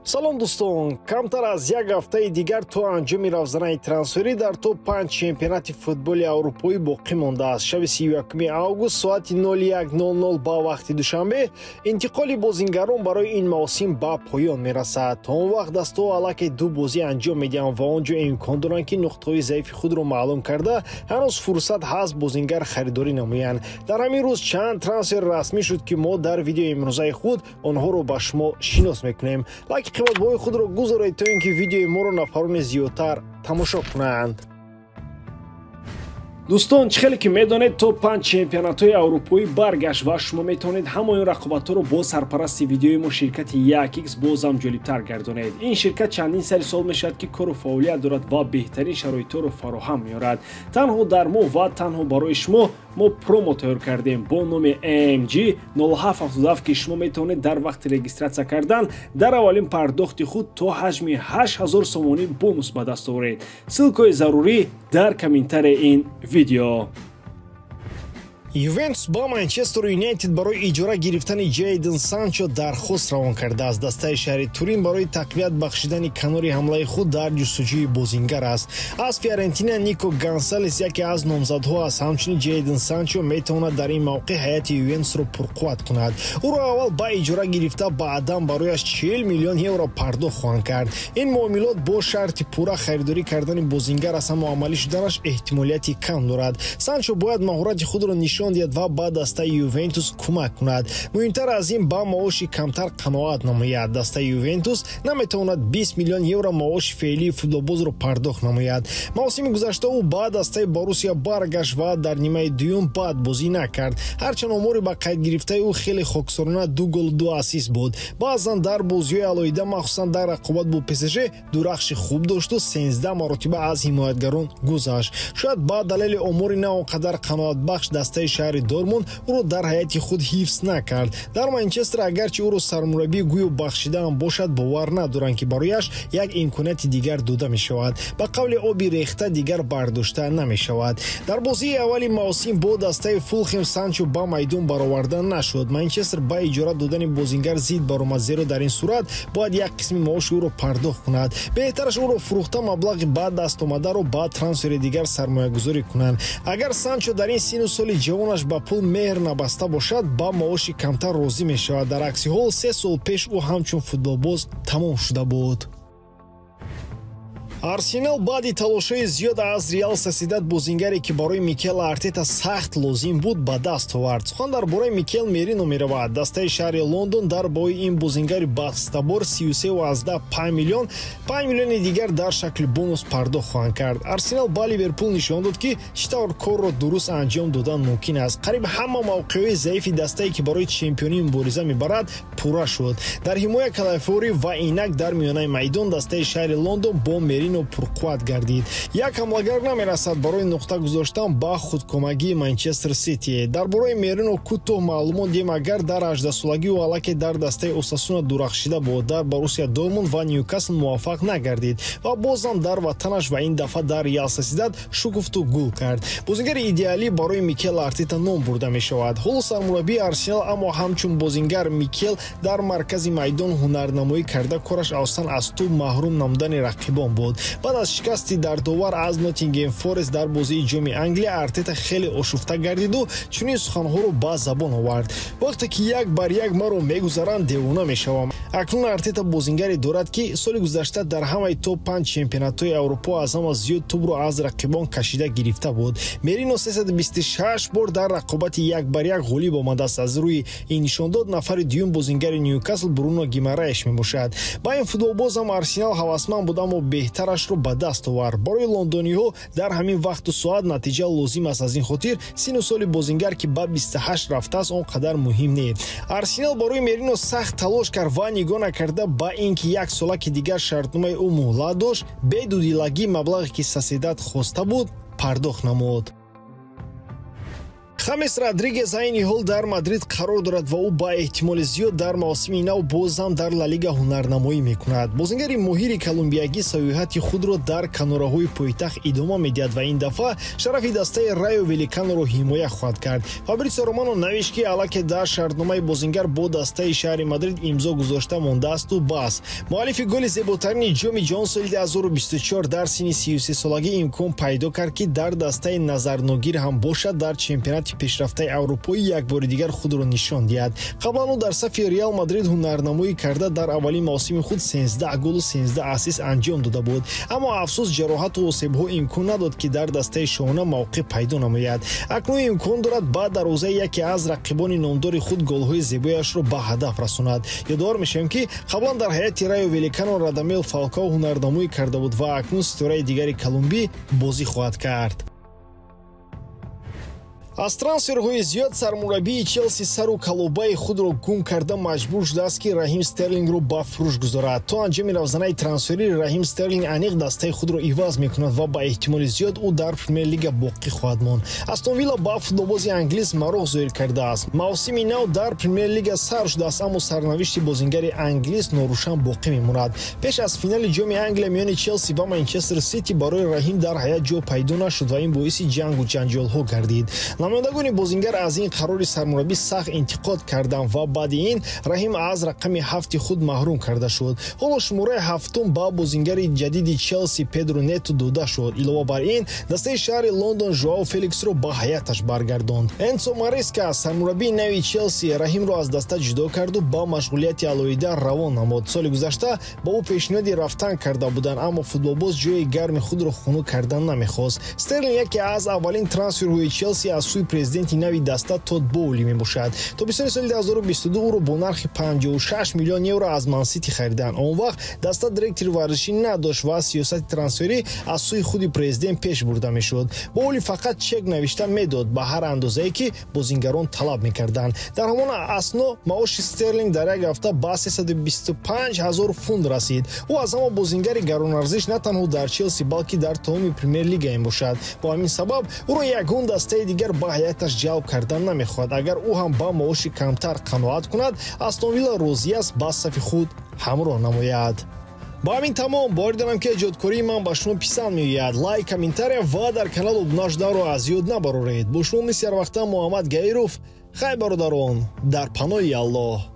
Салом, дӯстон. Камтар аз як ҳафтаи дигар то анҷоми равзанаи трансферӣ дар топ-5 чемпионати футболи аврупоӣ боқӣ мондааст. Шаби 31 август соати 01:00 ба вақти Душанбе интиқоли бозингарон барои ин мавсим ба поён мерасад. То он вақт дастаҳо аллакай ду бозӣ анҷом медиҳанд ва он ҷо имкон доранд, ки нуқтаҳои заифи худро маълум карда, ҳанӯз фурсат ҳаст, бозингар харидорӣ намоянд. Дар ҳамин рӯз чанд трансфер расмӣ шуд, ки мо дар видеои имрӯзаи худ онҳоро ба шумо шинос мекунем. Лайки қиматбоҳои худро гузоред, то ин ки видеои моро нафарони зиёдтар тамошо кунанд. Дӯстон, чӣ хеле ки медонед, то 5 чемпионатҳои аврупоӣ баргашт ва шумо метавонед ҳамаи он рақобатҳоро бо сарпарасти видеои мо, ширкати 1x, бозам ҷолибтар гардонед. Ин ширкат чандин сари сол мешавад, ки кору фаъолият дорад ва беҳтарин шароитҳоро фароҳам меорад. Танҳо дар моҳ ва танҳо барои шумо мо промо тайёр кардем бо номи AMG 0777, ки шумо метавонед дар вақти регистратсия кардан дар аввалин пардохти худ то ҳаҷми 8000 сомонӣ бонус ба даст оред. Ссылкаи зарурӣ дар комментарияи ин видео. Ювентус ба Манчестер Юнайтед барои иҷора гирифтани Ҷейден Санчо дархост равон кардааст. Дастаи шаҳри Турин барои тақвият бахшидани канори ҳамлаи худ дар ҷустуҷӯи бозингар аст. Аз Фиорентина Нико Гонсалес яке аз номзадҳо аст. Ҳамчунин Ҷейден Санчо метавонад дар ин мавқеъ ҳайати Ювентусро пурқувват кунад. Ӯро аввал ба иҷора гирифта, баъдан барояш 40 миллион евро пардохт хоҳанд кард. Ин муомилот бо шарти пурра харидорӣ кардани бозингар аст, аммо амалӣ шуданаш эҳтимолияти кам дорад. Санчо бояд маҳорати худро нишон диҳад ва ба дастаи Ювентус кӯмак кунад. Муҳимтар аз ин, ба маоши камтар қаноат намояд. Дастаи Ювентус наметавонад 20 миллион евро маоши феълии футболбозро пардохт намояд. Мавсими гузашта ӯ ба дастаи Боруссия баргашт ва дар нимаи дуюм бад бозӣ накард. Ҳарчанд омори ба қайд гирифтаи ӯ хеле хоксорона: ду голу ду ассист буд. Баъзан дар бозиҳои алоҳида, махсусан дар рақобат бо ПСЖ, дурахши хуб дошту 13 маротиба аз ҳимоятгарон гузашт. Шояд ба далели омори на он қадар қаноатбахш дастаи шаҳри Дортмунд ӯро дар ҳайати худ ҳифз накард. Дар Манчестер, агарчи ӯро сармураббӣ гӯё бахшидаам бошад, бовар надоранд, ки барояш як имконияти дигар дода мешавад. Ба қавли, оби рехта дигар бардошта намешавад. Дар бозии аввали мавсим бо дастаи Фулхем Санчо ба майдон бароварда нашуд. Манчестер ба иҷора додани бозингар зид баромад, зеро дар ин сурат бояд як қисми маоши ӯро пардохт кунад. Беҳтараш ӯро фурӯхта, маблағи ба даст омадаро ба трансфери дигар сармоягузорӣ кунанд. Агар Санчо дар ин сину соли ҷавонаш ба пул меҳр набаста бошад, ба маоши камтар розӣ мешавад. Дар акси ҳол, 3 сол пеш ӯ ҳамчун футболбоз тамом шуда буд. Арсенал баъди талошҳои зиёд аз Реал Сосьедад бозингаре, ки барои Микел Артета сахт лозим буд, ба даст овард. Сухан дар бораи Микел Мерино меравад. Дастаи шаҳри Лондон дар баҳои ин бозингари басктабор 33,5 миллион, 5 миллиони дигар дар шакли бонус пардохт хоҳанд кард. Арсенал ба Ливерпул нишон дод, ки чӣ тавр корро дуруст анҷом додан мумкин аст. Қариб ҳама мавқеъҳои заифи дастае, ки барои чемпионӣ мубориза мебарад, пурра шуд. Дар ҳимоя Калафиори ва инак дар миёнаи майдон дастаи шаҳри Лондон бо Мерино пурқувват гардид. Як ҳамлагар намерасад барои нуқта гузоштан ба худкомагии Манчестер Сити. Дар бораи Мерино кӯтоҳ маълумот диҳем. Агар дар 18-солагӣ ӯ аллакай дар дастаи Осасуна дурахшида буд, дар Боруссия Дортмунд ва Ньюкасл муваффақ нагардид ва бозам дар ватанаш ва ин дафъа дар Реал Сосьедад шукуфту гул кард. Бозингари идеалӣ барои Микел Артета ном бурда мешавад. Ҳоло сармураббии Арсенал, аммо ҳамчун бозингар Микел дар маркази майдон ҳунарнамоӣ карда, кораш асосан аз тӯб маҳрум намудани рақибон буд. Баъд аз шикасти дардовар аз Ноттингем Форест дар бозии Ҷоми Англия Артета хеле ошуфта гардиду чунин суханҳоро ба забон овард: «Вақте ки як бар як маро мегузаранд, девона мешавам». Акнун Артета бозингаре дорад, ки соли гузашта дар ҳамаи топ-5 чемпионатҳои Аврупо аз ҳама зиёд тӯбро аз рақибон кашида гирифта буд. Мерино 326 бор дар рақобати як бар як ғолиб омадааст. Аз рӯи ин нишондод нафари дуюм бозингари Ньюкасл Бруно Гимараеш мебошад. Ба ин футболбозам Арсенал ҳавасманд буд, аммо беҳтарашро ба даст овард. Барои лондониҳо дар ҳамин вақту соат натиҷа лозим аст. Аз ин хотир сину соли бозингар, ки ба 28 рафтааст, он қадар муҳим не. Арсенал барои Мерино сахт талош кард ва нигоҳ накарда ба ин ки як солаки дигар шартномаи ӯ муҳлат дошт, бедудилагӣ маблағе, ки Сосьедад хоста буд, пардохт намуд. Хамес Родригес айни ҳол дар Мадрид қарор дорад ва ӯ ба эҳтимоли зиёд дар мавсими нав боз ҳам дар Ла Лига ҳунарнамоӣ мекунад. Бозингари моҳири колумбиягӣ сайёҳати худро дар канораҳои пойтахт идома медиҳад ва ин дафъа шарафи дастаи Райо Великаноро ҳимоя хоҳад кард. Фабрисио Романо навишт, ки аллакай дар шартномаи бозингар бо дастаи шаҳри Мадрид имзо гузошта мондаасту бас. Муаллифи голи зеботарини ҷоми ҷаҳон соли 2024 дар синни 33-солагӣ имкон пайдо кард, ки дар дастаи назарногир ҳам бошад дар чемпионати пешрафтаи аврупоӣ як бори дигар худро нишон диҳад. Қаблан ӯ дар сафи Реал Мадрид ҳунарнамоӣ карда дар аввалин мавсими худ 13 голу 13 ассист анҷом дода буд, аммо афсӯс ҷароҳату осебҳо имкон надод, ки дар дастаи шоҳона мавқеъ пайдо намояд. Акнун имкон дорад ба дарвозаи яке аз рақибони номдори худ голҳои зебояшро ба ҳадаф расонад. Ёдовар мешавем, ки қаблан дар ҳайати Райо Великано Радамел Фалкао ҳунарнамоӣ карда буд ва акнун ситораи дигари колумбӣ бозӣ хоҳад кард. Аз трансферҳои зиёд сармураббии Челси сару калобаи худро гум карда маҷбур шудааст, ки Раҳим Стерлингро ба фурӯш гузорад. То анҷоми равзанаи трансферӣ Раҳим Стерлинг аниқ дастаи худро иваз мекунад ва ба эҳтимоли зиёд ӯ дар Премер-лига боқӣ хоҳад монд. Астон Вилла ба футболбози англис мароғ зоҳир кардааст. Мавсими нав дар Премер-лига сар шудааст, аммо сарнавишти бозингари англис норӯшан боқӣ мемонад. Пеш аз финали ҷоми Англия миёни Челси ва Манчестер Сити барои Раҳим дар ҳайат ҷо пайдо нашуд ва ин боиси ҷангу ҷанҷолҳо гардид. Намояндагони бозингар аз ин қарори сармураббӣ сахт интиқод карданд ва баъди ин Раҳим аз рақами 7 худ маҳрум карда шуд. Ҳоло шумораи 7 ба бозингари ҷадиди Челси Педро Нето дода шуд. Илова бар ин, дастаи шаҳри Лондон Жоао Феликсро ба ҳайаташ баргардонд. Энсо Мареска, сармураббии нави Челси, Раҳимро аз даста ҷудо карду ба машғулияти алоҳида равон намуд. Соли гузашта ба ӯ пешниҳоди рафтан карда буданд, аммо футболбоз ҷои гарми худро хунук кардан намехост. Стерлинг яке аз аввалин трансферҳои Челси аз сӯи президенти нави даста Тод Боули мебошад. Тобистони соли 2022 ӯро бо нархи 56 миллион евро аз Ман-Сити хариданд. Он вақт даста директори варзишӣ надошт ва сиёсати трансферӣ аз сӯи худи президент пеш бурда мешуд. Боули фақат чек навишта медод ба ҳар андозае, ки бозингарон талаб мекарданд. Дар ҳамон асно маоши Стерлинг дар як ҳафта ба 325 ҳазор фунт расид. Ӯ аз ҳама бозингари гаронарзиш на танҳо дар Челси, балки дар тамоми Премер-лига мебошад. Бо ҳамин сабаб ӯро ягон дастаи дигар ба ҳайаташ ҷалб кардан намехоҳад. Агар ӯ ҳам ба маоши камтар қаноат кунад, Астон Вилла розӣ аст ба сафи худ ҳамроҳ намояд. Ба ҳамин тамом. Боварӣ дорам, ки эҷодкории ман ба шумо писанд меояд. Лайк, комментария ва дар канал обуна шуданро аз ёд набароред. Бо шумо мисли ҳар вақта Муҳаммад Гаиров. Хайр, бародарон, дар паноҳи Аллоҳ.